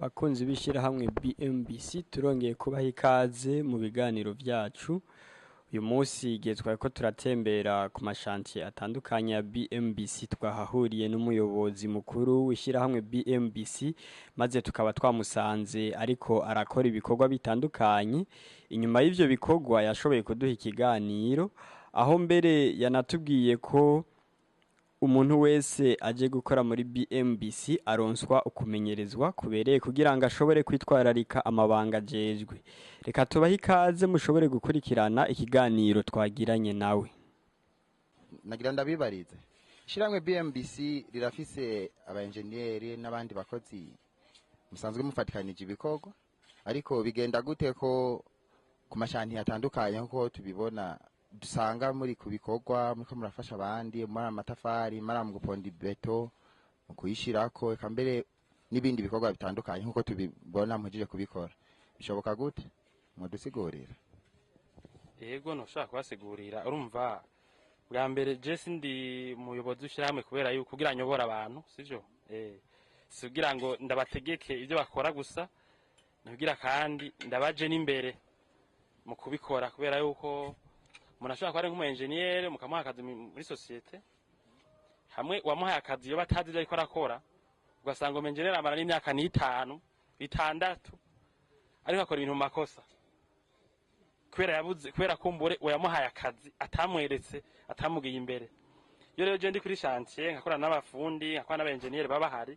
Bakunzi b'ishyirahamwe BMBC, turongeye kubaha ikaze mu biganiro byacu. Uyu munsi igihe twari ko turatembera ku ma chantiers atandukanye ya BMBC, twahahuriye n'umuyobozi mukuru w'ishyirahamwe BMBC, maze tukaba twamusanze ariko arakora ibikorwa bitandukanye. Inyuma y'ivyo bikorwa yashoboye kuduha ikiganiro, aho mbere yanatubwiye ko umuntu wese aje gukora muri BMBC aronswa ukumenyerezwa kubereye kugira ngo ashobore kwitwararika amabanga ajejwe. Reka tubahe ikaze mushobore gukurikirana ikiganiro twagiranye nawe. Nagira ndabibarize, ishyirahamwe BMBC rirafise aba enjeniyeri n'abandi bakozi musanzwe mufatikanije ibikorwa, ariko bigenda gute ko ku ma chantiers atandukanye, nkuko tubibona, dusanga muri ku bikorwa muriko murafasha abandi muri amatafari, muri mu guponda ibeto, mu kuyishirako, eka mbere n'ibindi bikorwa bitandukanye nkuko tubibona muhejeje kubikora? Bishoboka gute? Mudusigurira. Yego, ntushobora kubasigurira. Urumva, bwa mbere je sindi umuyobozi w'ishyirahamwe kubera yuko kugira nyobora abantu, sivyo? Si kugira ngo ndabategeke ibyo bakora gusa, ni kugira kandi ndabaje n'imbere mu kubikora, kubera yuko umuntu ashobora kuba ari nk'umu enjeniyeri, mukamuha akazi muri société, hamwe wamuhaye akazi iyo batazi ibyo ariko arakora, ugasanga umu enjeniyeri amara n'imyaka n'itanu, 6, ariko akora ibintu mu makosa kubera yabuze, kubera kumbure uwamuhaye akazi atamweretse, atamugiye imbere. Iyo rero je ndi kuri chantier, nkakorana n'abafundi, nkakorana n'abenjeniyeri baba bahari,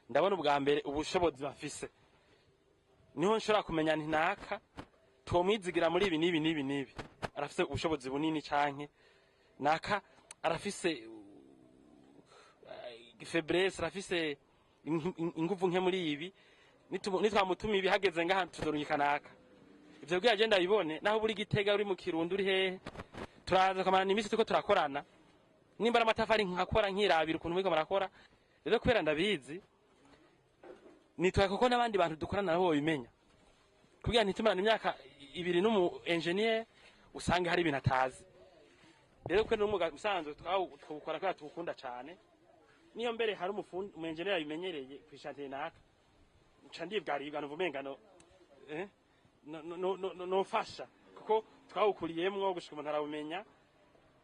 ndabona ubwa mbere ubushobozi bafise, niho nshobora kumenya nti naka twomwizigira muri ibi n'ibi n'ibi n'ibi, arafise ubushobozi bunini, canke naka arafise faiblesse, arafise inguvu nke muri ibi, nitwamutuma ibi hageze ngaha tuzorungika naka. Ivyo kugira agenda bibone, naho buri Gitega, uri mu Kirundo, uri hehe, turaza tukamarana iminsi turiko turakorana. Nimba ari amatafari, nkakora nkirabira ukuntu muriko murakora. Rero kubera ndabizi, nitwaye kuko n'abandi bantu dukorana nabo babimenya, kugira ntitumarane imyaka 2 n'umu engineer usanga hari ibintu atazi. Rero kwe n'umwuga usanzwe twawukora kubera tuwukunda cane. Niyo mbere hari umufundi, umu engineer abimenyereye kw'ichantier naka, nca ndibwaribwa, numva umenga no no no no nofasha, kuko twawukuriyemwo gushika umuntu arawumenya.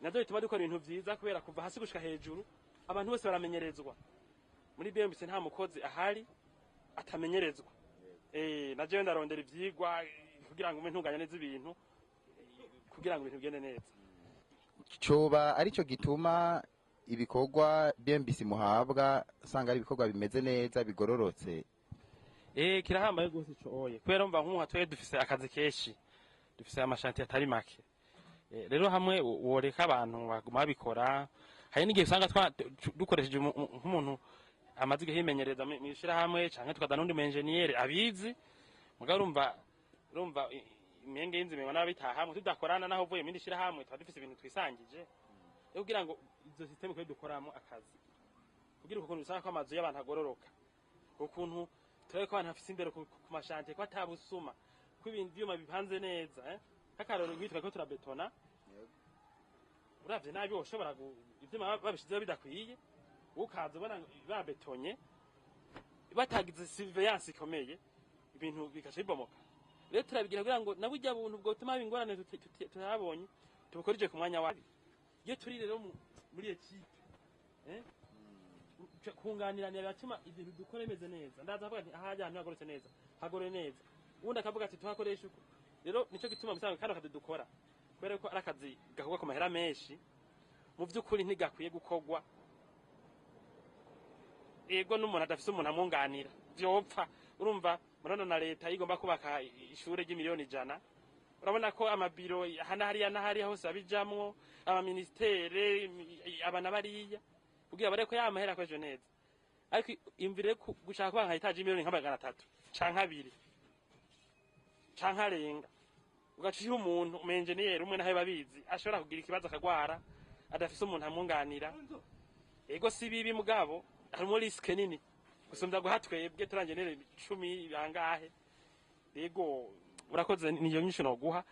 Navyo bituma dukora ibintu vyiza, kubera kuva hasi gushika hejuru abantu bose baramenyerezwa. Muri BMBC nta mukozi ahari atamenyerezwa. Na jewe ndarondera ivyigwa kugira ngo mbe ntunganya neza ibintu, kugira ngo ibintu bigende neza. Coba arico gituma ibikorwa BMBC muhabwa usanga ari ibikorwa bimeze neza, bigororotse? Kirahambaye gose ico oye, kubera umva, nk'ubu twe dufise akazi kenshi, dufise ama chantiers atari make. Rero hamwe woreka abantu baguma babikora, hari n'igihe usanga dukoresheje nk'umuntu amaze igihe yimenyereza mw'ishirahamwe, canke tukaza n'undi mu enjeniyeri abizi. Mugabo urumva imyenge y'inzu imenywa n'ababitahamwe. Tudakorana, naho uvuye mu yindi shirahamwe, tuba dufise ibintu twisangije. Rero kugira ngo izo système kwe dukoramo akazi, kugira ukuntu usanga ko amazu y'abantu agororoka, ukuntu turabe ko abantu bafise imbere ku ma chantiers, ko atabusuma, ko ibintu vyuma bipanze neza. Nk'akarorero, nk'itwa ko turabetona, uravye nabi woshobora ivyuma babishizeho bidakwiye, ukaza ubona babetonye batagize surveillance ikomeye, ibintu bigaca bibomoka. Rero turabigira kugira ngo na burya buntu bwotuma haba ingorane tutabonye, tubukoreje ku mwanya wabi. Iyo turi rero muri équipe, kunganiranira biratuma ibintu dukora bimeze neza. Ndaza avuga nti ahajya ahantu hagoretse neza, hagore neza, ubundi akavuga ati tuhakoresha uko. Rero nico gituma musanga kano kazi dukora, kubera ko ari akazi gakorwa ku mahera menshi, mu vy'ukuri ntigakwiye gukorwa yego n'umuntu adafise umuntu amwunganira, vyopfa. Urumva, murabona na leta igomba kubaka ishure ry'imiliyoni 100, urabona ko amabiro hana hariya na hariya hose abijamwo, amaministere, aba na bariya, kugira barebe ko ya mahera akoreshejwe neza. Ariko imvire gushaka kubaka nka étage y'imiliyoni nka 300 canke 2 canke arenga, ugaca uha umuntu umu enjeniyeri umwe, naho babizi ashobora kugira ikibazo akagwara, adafise umuntu amwunganira. Ego, si bibi, mugabo harimo risque nini gusumvya guha twebwe turi enjeniyeri 10 bangahe. Yego, urakoze, niyo nyinshi noguha.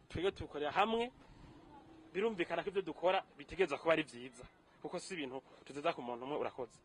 Twebwe tukorera hamwe, birumvikana ko ivyo dukora bitegerezwa kuba ari vyiza, kuko si ibintu tuzeza ku muntu umwe. Urakoze.